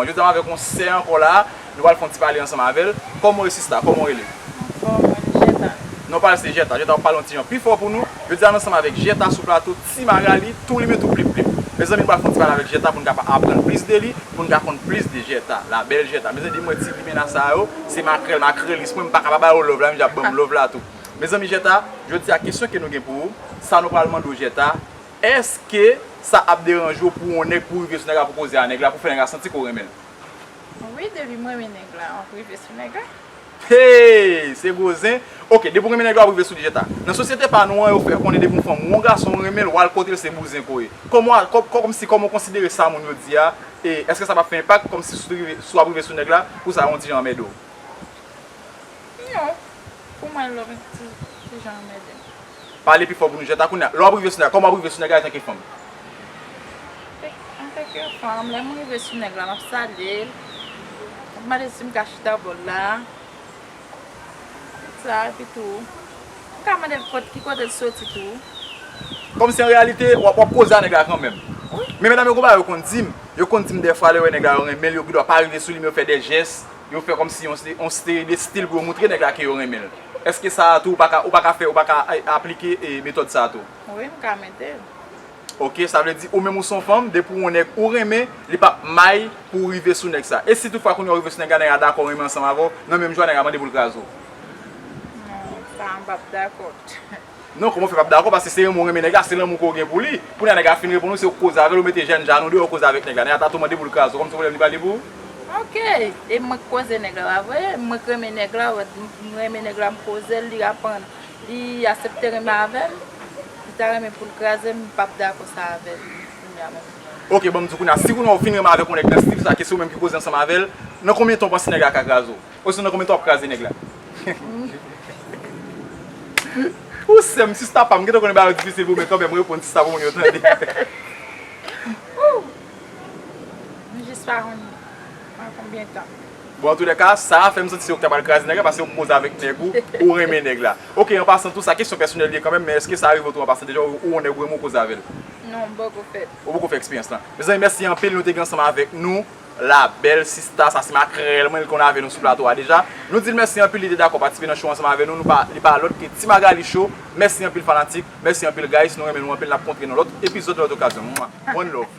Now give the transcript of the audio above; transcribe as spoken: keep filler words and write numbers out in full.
Jodi a m avèk yon sè ankò la, nou pral fè yon ti pale ansanm avè l. Kòman w ye sista? Kòman w rele? Anfòm, mwen Jeta. Non pa l se Jeta. Jeta, w ap pale yon ti jan pi fò pou nou. Jodi a n ansanm avèk Jeta sou plato, Ti Magali, tou limen tou plip plip. Mezanmi, nou pral fè yon ti pale avèk Jeta pou n ka pa aprann plis de li, pou n ka konn plis de Jeta, la bèl Jeta. Mezanmi, di mwen ti limena sa yo, se makrèl, makrelis, mwen m pa ka pa ba yo love la, men j ap ban m love la tou. Mezanmi Jeta, jodi a kesyon ke nou gen pou ou, sa nou pral mande w Jeta, èske sa ap deranje w pou yon nèg pou w rive sou nèg la pou koze a nèg la, pou fè nèg la santi ke w renmen l? Wi, depi m renmen nèg la, m ap rive sou nèg la. Hey, se gwo zen. Ok, depi w renmen nèg la, w ap rive sou li Jeta. Nan sosyete pa nou an, yo fè konnen depi yon fanm ou yon gason ou renmen l, w al kote l se bouzen ke w ye. Kòman, kò-, kò-, kòmsi kòman w konsidere sa moun yo di a, e èske sa p ap fè enpak kòmsi si w rive, si w ap rive sou nèg la, pou sa yon ti jan anmède w? Non. Pou mwen, love ti, ti jan anmède m. Pale pi fò pou nou Jeta kounye a. Lè w ap rive sou nèg la, kòman w ap rive sou nèg la antanke fanm? Antanke fanm, lè m rive sou nèg la, m ap salye l. M ap mande si m ka chita bò l la. Tout sa, epi tou, m ka mande l kot, ki kote l soti tou. Kòmsi an reyalite, w ap, w ap koze a nèg la kanmenm. Wi. Men medam yo, gon bagay yo konn di m. Yo konn di m dèfwa, lè yo wè nèg la yo renmen l, yo gendwa pa rive sou li, men yo fè de jès. Yo fè kòmsi yon se-, yon seri de stil pou yo montre nèg la ke yo renmen l. Èske sa a tou, ou pa ka, ou pa ka fè, ou pa ka, eh, aplike, eh, metòd sa a tou? Wi, m ka mete l. Ok, sa vle di ou menm ou se yon fanm, depi w yon nèg ou renmen, li p ap may pou w rive sou nèg sa. E si toutfwa kounye a w rive sou nèg la, nèg la dakò renmen ansanm avè w, nan menm jou a nèg la mande pou l kraze w? Non, sa a m p ap dakò. Non, kòman w fè p ap dakò? Paske se renmen w renmen nèg la, se lanmou ke w gen pou li. Kounye a nèg la fin reponn ou, se ou k koze avè l, ou mete jèn jan nou deyò, ou koze avèk nèg la. Nèg la tou mande pou l kraze w, kòmsi w vle li pale pou ou? Ok, e mwen k koze nèg la, pa vre? Mwen k renmen nèg la, m renmen nèg la, m koze l, li aprann, li aksepte renmen avè m. Li ta renmen pou l kraze m, m p ap dakò sa avè l kounye a menm. Ok, ban m di w kounye a, si kounye a w fin renmen avèk yon nèg nan stil sa, ke se ou menm ki koze ansanm avè l, nan konbyen tan w panse nèg la ka kraze w? Osnon nan konbyen tan w ap kraze nèg la? Ou sè m, sista pa m, m gentan konnen bagay yo difisil pou mwen kanmenm, reponn sista pou moun yo tande. Ou! M jis pa konn nan konbyen tan. Bon, antoulèka, sa a fè m santi se ou ki ta pral kraze nèg la, paske ou koze avèk nèg ou, ou renmen nèg la. Ok, an pasan tou, sa kesyon pèsonèl li ye kanmenm, men èske sa rive w tou an pasan deja, ou, ou yon nèg ou renmen ou koze avè l? Non, m poko fè l. Ou poko fè eksperyans lan. Mezanmi, mèsi anpil, nou te gen ansanm avèk nou. La bèl sista, sa se makrèl mwen, li konn avè nou sou plato a deja. Nou di l mèsi anpil, li te dakò patisipe nan show ansanm avè nou. Nou pa, li pa lòt ke Ti Magali Show. Mèsi anpil fanatik, mèsi anpil guys, nou renmen nou anpil, n ap kontre nan lòt epizòd, lòt okazyon. One love.